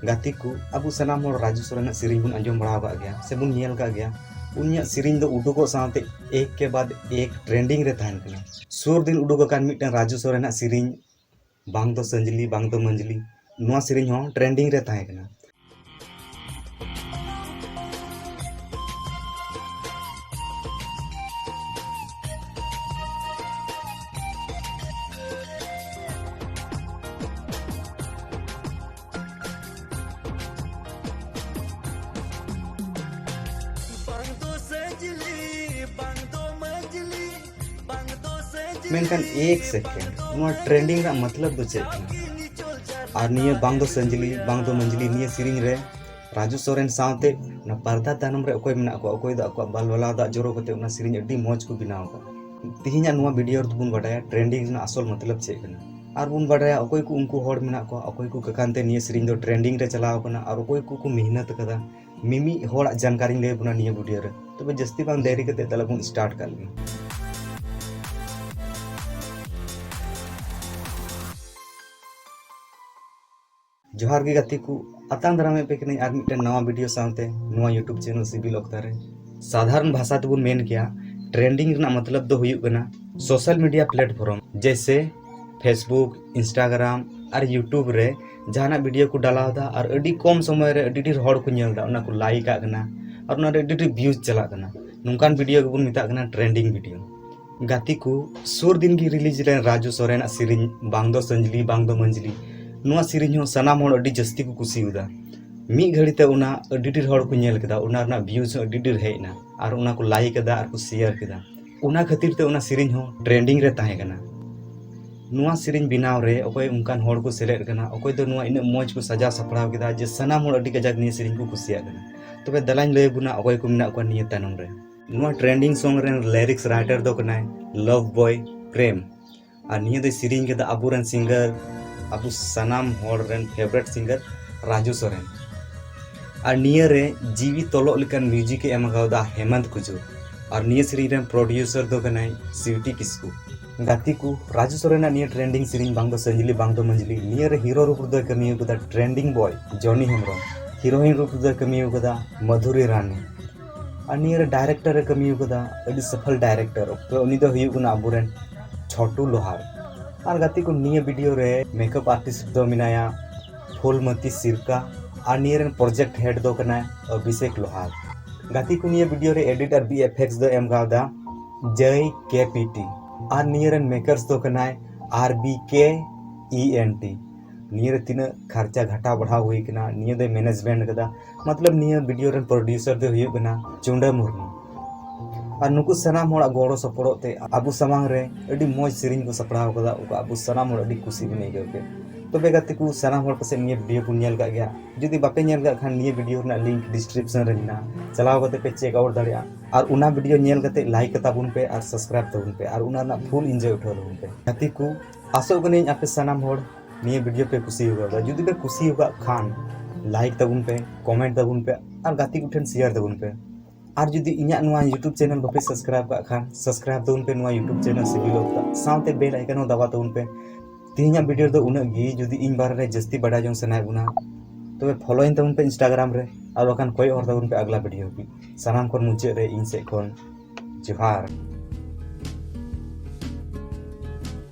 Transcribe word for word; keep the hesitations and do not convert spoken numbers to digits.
ᱜᱟᱛᱮ ᱠᱚ, ᱟᱵᱚ ᱥᱟᱱᱟᱢ ᱦᱚᱲ ᱨᱟᱡᱩ ᱥᱚᱨᱮᱱᱟᱜ ᱥᱮᱨᱮᱧ ᱵᱚᱱ ᱟᱸᱡᱚᱢ ᱵᱟᱲᱟ ᱟᱠᱟᱫ ᱜᱮᱭᱟ ᱥᱮ ᱵᱚᱱ ᱧᱮᱞ ᱟᱠᱟᱫ ᱜᱮᱭᱟ᱾ ᱩᱱᱤᱭᱟᱜ ᱥᱮᱨᱮᱧ ᱫᱚ ᱩᱰᱩᱠᱚᱜ ᱥᱟᱶᱛᱮ ᱮᱠ ᱠᱮ ᱵᱟᱫ ᱮᱠ trending ᱨᱮ ᱛᱟᱦᱮᱱ ᱠᱟᱱᱟ᱾ ᱥᱩᱨ ᱫᱤᱱ ᱩᱰᱩᱠ ᱟᱠᱟᱱ ᱢᱤᱫᱴᱟᱝ ᱨᱟᱡᱩ ᱥᱚᱨᱮᱱᱟᱜ ᱥᱮᱨᱮᱧ, ᱵᱟᱝ ᱫᱚ ᱥᱟᱹᱧᱡᱞᱤ ᱵᱟᱝ ᱫᱚ ᱢᱟᱹᱧᱡᱞᱤ, ᱱᱚᱣᱟ ᱥᱮᱨᱮᱧ ᱦᱚᱸ trending ᱨᱮ ᱛᱟᱦᱮᱸ ᱠᱟᱱᱟ᱾ ᱢᱮᱱᱠᱷᱟᱱ ᱮᱠ second, ᱱᱚᱣᱟ trending ᱨᱮᱱᱟᱜ ᱢᱚᱛᱞᱚᱵ ᱫᱚ ᱪᱮᱫ ᱠᱟᱱᱟ? ᱟᱨ ᱱᱤᱭᱟᱹ ᱵᱟᱝ ᱫᱚ ᱥᱟᱹᱧᱡᱞᱤ ᱵᱟᱝ ᱫᱚ ᱢᱟᱹᱧᱡᱞᱤ, ᱱᱤᱭᱟᱹ ᱥᱮᱨᱮᱧ ᱨᱮ ᱨᱟᱡᱩ ᱥᱚᱨᱮᱱ ᱥᱟᱶᱛᱮ ᱚᱱᱟ ᱯᱟᱨᱫᱟ ᱛᱟᱭᱱᱚᱢ ᱨᱮ ᱚᱠᱚᱭ ᱢᱮᱱᱟᱜ ᱠᱚᱣᱟ, ᱚᱠᱚᱭ ᱫᱚ ᱟᱠᱚᱣᱟᱜ ᱵᱟᱞ ᱵᱟᱞᱟ ᱫᱟᱜ ᱡᱚᱨᱚ ᱠᱟᱛᱮ ᱚᱱᱟ ᱥᱮᱨᱮᱧ ᱟᱹᱰᱤ ᱢᱚᱡᱽ ᱠᱚ ᱵᱮᱱᱟᱣ ᱟᱠᱟᱫᱟ᱾ ᱛᱮᱦᱮᱧᱟᱜ ᱱᱚᱣᱟ video ᱨᱮᱫᱚ ᱵᱚᱱ ᱵᱟᱰᱟᱭᱟ trending ᱨᱮᱱᱟᱜ ᱟᱥᱚᱞ ᱢᱚᱛᱞᱚᱵ ᱪᱮᱫ ᱠᱟᱱᱟ, ᱟᱨ ᱵᱚᱱ ᱵᱟᱰᱟᱭᱟ ᱚᱠᱚᱭ ᱠᱚ ᱩᱱᱠᱩ ᱦᱚᱲ ᱢᱮᱱᱟᱜ ᱠᱚᱣᱟ, ᱚᱠᱚᱭ ᱠᱚ ᱠᱟᱠᱟᱱ ᱛᱮ ᱱᱤᱭᱟᱹ ᱥᱮᱨᱮᱧ ᱫᱚ trending ᱨᱮ ᱪᱟᱞᱟᱣ ᱠᱟᱱᱟ, ᱟᱨ ᱚᱠᱚᱭ ᱠᱚᱠᱚ ᱢᱮᱦᱱᱚᱛ ᱟᱠᱟᱫᱟ᱾ ᱢᱤᱢᱤᱫ ᱦᱚᱲᱟᱜ ᱡᱟᱱᱠᱟᱨᱤᱧ ᱞᱟᱹᱭ ᱟᱵᱚᱱᱟ ᱱᱤᱭᱟᱹ video ᱨᱮ᱾ ᱛᱚᱵᱮ ᱡᱟᱹᱥᱛᱤ ᱵᱟᱝ ᱫᱮᱨᱤ ᱠᱟᱛᱮ ᱫᱮᱞᱟ ᱵᱚᱱ start ᱠᱟᱜ ᱞᱮᱜᱮ᱾ ᱡᱚᱦᱟᱨ ᱜᱮ ᱜᱟᱛᱮ ᱠᱚ, ᱟᱛᱟᱝ ᱫᱟᱨᱟᱢᱮᱫ ᱯᱮ ᱠᱟᱹᱱᱟᱹᱧ ᱟᱨ ᱢᱤᱫᱴᱮᱱ ᱱᱟᱣᱟ video ᱥᱟᱶᱛᱮ ᱱᱚᱣᱟ YouTube channel ᱥᱤᱵᱤᱞ ᱚᱠᱛᱟ ᱨᱮ᱾ ᱥᱟᱫᱷᱟᱨᱚᱱ ᱵᱷᱟᱥᱟ ᱛᱮᱵᱚᱱ ᱢᱮᱱ ᱠᱮᱭᱟ, trending ᱨᱮᱱᱟᱜ ᱢᱚᱛᱞᱚᱵ ᱫᱚ ᱦᱩᱭᱩᱜ ᱠᱟᱱᱟ social media platform, ᱡᱮᱭᱥᱮ Facebook, Instagram ᱟᱨ YouTube ᱨᱮ ᱡᱟᱦᱟᱱᱟᱜ video ᱠᱚ ᱰᱟᱞᱟᱣ ᱮᱫᱟ ᱟᱨ ᱟᱹᱰᱤ ᱠᱚᱢ ᱥᱚᱢᱚᱭ ᱨᱮ ᱟᱹᱰᱤ ᱰᱷᱮᱨ ᱦᱚᱲ ᱠᱚ ᱧᱮᱞ ᱮᱫᱟ, ᱚᱱᱟ ᱠᱚ like ᱟᱜ ᱠᱟᱱᱟ ᱟᱨ ᱚᱱᱟ ᱨᱮ ᱟᱹᱰᱤ ᱰᱷᱮᱨ views ᱪᱟᱞᱟᱜ ᱠᱟᱱᱟ᱾ ᱱᱚᱝᱠᱟᱱ video ᱜᱮᱵᱚᱱ ᱢᱮᱛᱟᱜ ᱠᱟᱱᱟ trending video᱾ ᱜᱟᱛᱮ ᱠᱚ, ᱥᱩᱨ ᱫᱤᱱ ᱜᱮ release ᱞᱮᱱ ᱨᱟᱡᱩ ᱥᱚᱨᱮᱱᱟᱜ ᱥᱮᱨᱮᱧ ᱵᱟᱝ ᱫᱚ ᱥᱟᱹᱧᱡᱞᱤ ᱵᱟᱝ ᱫᱚ ᱢᱟᱹᱧᱡᱞᱤ, ᱱᱚᱣᱟ ᱥᱮᱨᱮᱧ ᱦᱚᱸ ᱥᱟᱱᱟᱢ ᱦᱚᱲ ᱟᱹᱰᱤ ᱡᱟᱹᱥᱛᱤ ᱠᱚ ᱠᱩᱥᱤᱭᱟᱫᱟ᱾ ᱢᱤᱫ ᱜᱷᱟᱹᱲᱤ ᱛᱮ ᱚᱱᱟ ᱟᱹᱰᱤ ᱰᱷᱮᱨ ᱦᱚᱲ ᱠᱚ ᱧᱮᱞ ᱠᱮᱫᱟ, ᱚᱱᱟ ᱨᱮᱱᱟᱜ views ᱦᱚᱸ ᱟᱹᱰᱤ ᱰᱷᱮᱨ ᱦᱮᱡ ᱮᱱᱟ ᱟᱨ ᱚᱱᱟ ᱠᱚ like ᱟᱫᱟ ᱟᱨ ᱠᱚ share ᱠᱮᱫᱟ᱾ ᱚᱱᱟ ᱠᱷᱟᱹᱛᱤᱨ ᱛᱮ ᱚᱱᱟ ᱥᱮᱨᱮᱧ ᱦᱚᱸ trending ᱨᱮ ᱛᱟᱦᱮᱸ ᱠᱟᱱᱟ᱾ ᱱᱚᱣᱟ ᱥᱮᱨᱮᱧ ᱵᱮᱱᱟᱣ ᱨᱮ ᱚᱠᱚᱭ ᱚᱱᱠᱟᱱ ᱦᱚᱲ ᱠᱚ ᱥᱮᱞᱮᱫ ᱠᱟᱱᱟ, ᱚᱠᱚᱭ ᱫᱚ ᱱᱚᱣᱟ ᱤᱱᱟᱹᱜ ᱢᱚᱡᱽ ᱠᱚ ᱥᱟᱡᱟᱣ ᱥᱟᱯᱲᱟᱣ ᱠᱮᱫᱟ ᱡᱮ ᱥᱟᱱᱟᱢ ᱦᱚᱲ ᱟᱹᱰᱤ ᱠᱟᱡᱟᱠ ᱱᱤᱭᱟᱹ ᱥᱮᱨᱮᱧ ᱠᱚ ᱠᱩᱥᱤᱭᱟᱜ ᱠᱟᱱᱟ᱾ ᱛᱚᱵᱮ ᱫᱮᱞᱟᱧ ᱞᱟᱹᱭ ᱟᱵᱚᱱᱟ ᱚᱠᱚᱭ ᱠᱚ ᱢᱮᱱᱟᱜ ᱠᱚᱣᱟ ᱱᱤᱭᱟᱹ ᱛᱟᱭᱱᱚᱢ ᱨᱮ᱾ ᱱᱚᱣᱟ trending song ᱨᱮᱱ lyrics writer ᱫᱚ ᱠᱟᱱᱟᱭ Love Boy Prem᱾ ᱟᱨ ᱱᱤᱭᱟᱹ ᱫᱚᱭ ᱥᱮᱨᱮᱧ ᱠᱮᱫᱟ ᱟᱵᱚᱨᱮᱱ singer, ᱟᱵᱚ ᱥᱟᱱᱟᱢ ᱦᱚᱲ ᱨᱮᱱ favourite singer ᱨᱟᱡᱩ ᱥᱚᱨᱮᱱ᱾ ᱟᱨ ᱱᱤᱭᱟᱹ ᱨᱮ ᱡᱤᱣᱤ ᱛᱚᱞᱚᱜ ᱞᱮᱠᱟᱱ music ᱮ ᱮᱢ ᱟᱠᱟᱣᱫᱟ ᱦᱮᱢᱟᱱᱛ ᱠᱩᱡᱩᱨ᱾ ᱟᱨ ᱱᱤᱭᱟᱹ ᱥᱮᱨᱮᱧ ᱨᱮᱱ producer ᱫᱚ ᱠᱟᱱᱟᱭ ᱥᱤᱣᱴᱤ ᱠᱤᱥᱠᱩ᱾ ᱜᱟᱛᱮ ᱠᱚ, ᱨᱟᱡᱩ ᱥᱚᱨᱮᱱᱟᱜ ᱱᱤᱭᱟᱹ ᱴᱨᱮᱱᱰᱤᱝ ᱥᱮᱨᱮᱧ ᱵᱟᱝ ᱫᱚ ᱥᱟᱹᱧᱡᱞᱤ ᱵᱟᱝ ᱫᱚ ᱢᱟᱹᱧᱡᱞᱤ, ᱱᱤᱭᱟᱹ ᱨᱮ ᱦᱤᱨᱳ ᱨᱩᱯ ᱨᱮᱫᱚᱭ ᱠᱟᱹᱢᱤ ᱟᱠᱟᱫᱟ ᱴᱨᱮᱱᱰᱤᱝ ᱵᱚᱭ ᱡᱚᱱᱤ ᱦᱮᱢᱵᱨᱚᱢ, ᱦᱤᱨᱳᱭᱤᱱ ᱨᱩᱯ ᱨᱮᱫᱚᱭ ᱠᱟᱹᱢᱤ ᱟᱠᱟᱫᱟ ᱢᱟᱫᱷᱩᱨᱤ ᱨᱟᱱᱤ, ᱟᱨ ᱱᱤᱭᱟᱹ ᱨᱮ ᱰᱟᱭᱨᱮᱠᱴᱚᱨ ᱮ ᱠᱟᱹᱢᱤ ᱟᱠᱟᱫᱟ ᱟᱹᱰᱤ ᱥᱟᱯᱷᱟᱞ ᱰᱟᱭᱨᱮᱠᱴᱚᱨ᱾ ᱛᱚ ᱩᱱᱤ ᱫᱚ ᱦᱩᱭᱩᱜ ᱠᱟᱱᱟ ᱟᱵᱚᱨᱮᱱ ᱪᱷᱚᱴᱩ ᱞᱳᱦᱟᱨ᱾ ᱟᱨ ᱜᱟᱛᱮ ᱠᱚ, ᱱᱤᱭᱟᱹ ᱵᱷᱤᱰᱤᱭᱳ ᱨᱮ ᱢᱮᱠᱟᱯ ᱟᱨᱴᱤᱥᱴ ᱫᱚ ᱢᱮᱱᱟᱭᱟ ᱯᱷᱩᱞᱢᱟᱹᱛᱤ ᱥᱤᱨᱠᱟ, ᱟᱨ ᱱᱤᱭᱟᱹ ᱨᱮᱱ ᱯᱨᱚᱡᱮᱠᱴ ᱦᱮᱰ ᱫᱚ ᱠᱟᱱᱟᱭ ᱚᱵᱷᱤᱥᱮᱠ ᱞᱳᱦᱟᱨ᱾ ᱜᱟᱛᱮ ᱠᱚ, ᱱᱤᱭᱟᱹ ᱵᱷᱤᱰᱤᱭᱳ ᱨᱮ ᱮᱰᱤᱴ ᱟᱨ ᱵᱷᱤ ᱮᱯᱷ ᱮᱠᱥ ᱫᱚ ᱮᱢ ᱠᱟᱣᱫᱟ ᱡᱮ ᱠᱮ ᱯᱤ ᱴᱤ, ᱟᱨ ᱱᱤᱭᱟᱹ ᱨᱮᱱ ᱢᱮᱠᱟᱨᱥ ᱫᱚ ᱠᱟᱱᱟᱭ ᱟᱨ ᱵᱤ ᱠᱮ ᱤ ᱮᱱ ᱴᱤ᱾ ᱱᱤᱭᱟᱹ ᱨᱮ ᱛᱤᱱᱟᱹᱜ ᱠᱷᱟᱨᱪᱟ ᱜᱷᱟᱴᱟᱣ ᱵᱟᱲᱦᱟᱣ ᱦᱩᱭ ᱠᱟᱱᱟ, ᱱᱤᱭᱟᱹ ᱫᱚᱭ ᱢᱮᱱᱮᱡᱽᱢᱮᱱᱴ ᱠᱟᱫᱟ᱾ ᱢᱚᱛᱞᱚᱵ ᱱᱤᱭᱟᱹ ᱵᱷᱤᱰᱤᱭᱳ ᱨᱮᱱ ᱯᱨᱚᱰᱭᱩᱥᱟᱨ ᱫᱚᱭ ᱦᱩᱭᱩᱜ ᱠᱟᱱᱟ ᱪᱩᱱᱰᱟ ᱢᱩᱨᱢᱩ᱾ ᱟᱨ ᱱᱩᱠᱩ ᱥᱟᱱᱟᱢ ᱦᱚᱲᱟᱜ ᱜᱚᱲᱚ ᱥᱚᱯᱚᱦᱚᱫ ᱛᱮ ᱟᱵᱚ ᱥᱟᱢᱟᱝ ᱨᱮ ᱟᱹᱰᱤ ᱢᱚᱡᱽ ᱥᱮᱨᱮᱧ ᱠᱚ ᱥᱟᱯᱲᱟᱣ ᱠᱟᱫᱟ, ᱚᱠᱟ ᱟᱵᱚ ᱥᱟᱱᱟᱢ ᱦᱚᱲ ᱟᱹᱰᱤ ᱠᱩᱥᱤ ᱵᱚᱱ ᱟᱹᱭᱠᱟᱹᱣ ᱠᱮᱫ᱾ ᱛᱚᱵᱮ ᱜᱟᱛᱮ ᱠᱚ, ᱥᱟᱱᱟᱢ ᱦᱚᱲ ᱯᱟᱥᱮᱡ ᱱᱤᱭᱟᱹ ᱵᱷᱤᱰᱤᱭᱳ ᱵᱚᱱ ᱧᱮᱞ ᱠᱟᱜ ᱜᱮᱭᱟ᱾ ᱡᱩᱫᱤ ᱵᱟᱯᱮ ᱧᱮᱞ ᱠᱟᱜ ᱠᱷᱟᱱ, ᱱᱤᱭᱟᱹ ᱵᱷᱤᱰᱤᱭᱳ ᱨᱮᱱᱟᱜ ᱞᱤᱝᱠ ᱰᱤᱥᱠᱨᱤᱯᱥᱚᱱ ᱨᱮ ᱢᱮᱱᱟᱜᱼᱟ, ᱪᱟᱞᱟᱣ ᱠᱟᱛᱮ ᱯᱮ ᱪᱮᱠ ᱟᱣᱩᱴ ᱫᱟᱲᱮᱭᱟᱜᱼᱟ᱾ ᱟᱨ ᱚᱱᱟ ᱵᱷᱤᱰᱤᱭᱳ ᱧᱮᱞ ᱠᱟᱛᱮ ᱞᱟᱭᱤᱠ ᱠᱟᱛᱟ ᱵᱚᱱ ᱯᱮ ᱟᱨ ᱥᱟᱵᱥᱠᱨᱟᱭᱤᱵ ᱛᱟᱵᱚᱱ ᱯᱮ, ᱟᱨ ᱚᱱᱟ ᱨᱮᱱᱟᱜ ᱯᱷᱩᱞ ᱤᱱᱡᱚᱭ ᱩᱴᱷᱟᱹᱣ ᱛᱟᱵᱚᱱ ᱯᱮ᱾ ᱜᱟᱛᱮ ᱠᱚ, ᱟᱥᱚᱜ ᱠᱟᱹᱱᱟᱹᱧ ᱟᱯᱮ ᱥᱟᱱᱟᱢ ᱦᱚᱲ ᱱᱤᱭᱟᱹ ᱵᱷᱤᱰᱤᱭᱳ ᱯᱮ ᱠᱩᱥᱤ ᱟᱠᱟᱫᱟ᱾ ᱡᱩᱫᱤ ᱯᱮ ᱠᱩᱥᱤ ᱟᱠᱟᱫ ᱠᱷᱟᱱ, ᱞᱟᱭᱤᱠ ᱛᱟᱵᱚᱱ ᱯᱮ, ᱠᱚᱢᱮᱱᱴ ᱛᱟᱵᱚᱱ ᱯᱮ, ᱟᱨ ᱜᱟᱛᱮ ᱠᱚᱴᱷᱮᱱ ᱥᱮᱭᱟᱨ ᱛᱟᱵᱚᱱ ᱯᱮ᱾ ᱟᱨ ᱡᱩᱫᱤ ᱤᱧᱟᱹᱜ ᱱᱚᱣᱟ YouTube ᱪᱮᱱᱮᱞ ᱵᱟᱯᱮ ᱥᱟᱵᱥᱠᱨᱟᱭᱤᱵ ᱠᱟᱜ ᱠᱷᱟᱱ, ᱥᱟᱵᱥᱠᱨᱟᱭᱤᱵ ᱛᱟᱵᱚᱱ ᱯᱮ ᱱᱚᱣᱟ YouTube ᱪᱮᱱᱮᱞ ᱥᱤᱵᱤᱞ ᱚᱠᱛᱟ, ᱥᱟᱶᱛᱮ ᱵᱮᱞ ᱟᱭᱠᱚᱱ ᱦᱚᱸ ᱫᱟᱵᱟᱣ ᱛᱟᱵᱚᱱ ᱯᱮ᱾ ᱛᱮᱦᱮᱧᱟᱜ ᱵᱷᱤᱰᱤᱭᱳ ᱨᱮᱫᱚ ᱩᱱᱟᱹᱜ ᱜᱮ᱾ ᱡᱩᱫᱤ ᱤᱧ ᱵᱟᱨᱮ ᱨᱮ ᱡᱟᱹᱥᱛᱤ ᱵᱟᱰᱟᱭ ᱡᱚᱝ ᱥᱟᱱᱟᱭᱮᱫ ᱵᱚᱱᱟ, ᱛᱚᱵᱮ ᱯᱷᱚᱞᱳᱭᱤᱧ ᱛᱟᱵᱚᱱ ᱯᱮ ᱤᱱᱥᱴᱟᱜᱨᱟᱢ ᱨᱮ, ᱟᱨ ᱵᱟᱠᱷᱟᱱ ᱠᱚᱭᱚᱜ ᱦᱚᱨ ᱛᱟᱵᱚᱱ ᱯᱮ ᱟᱜᱽᱞᱟ ᱵᱷᱤᱰᱤᱭᱳ ᱦᱟᱹᱵᱤᱡ᱾ ᱥᱟᱱᱟᱢ ᱠᱷᱚᱱ ᱢᱩᱪᱟᱹᱫ ᱨᱮ ᱤᱧ ᱥᱮᱫ ᱠᱷᱚᱱ ᱡᱚᱦᱟᱨ᱾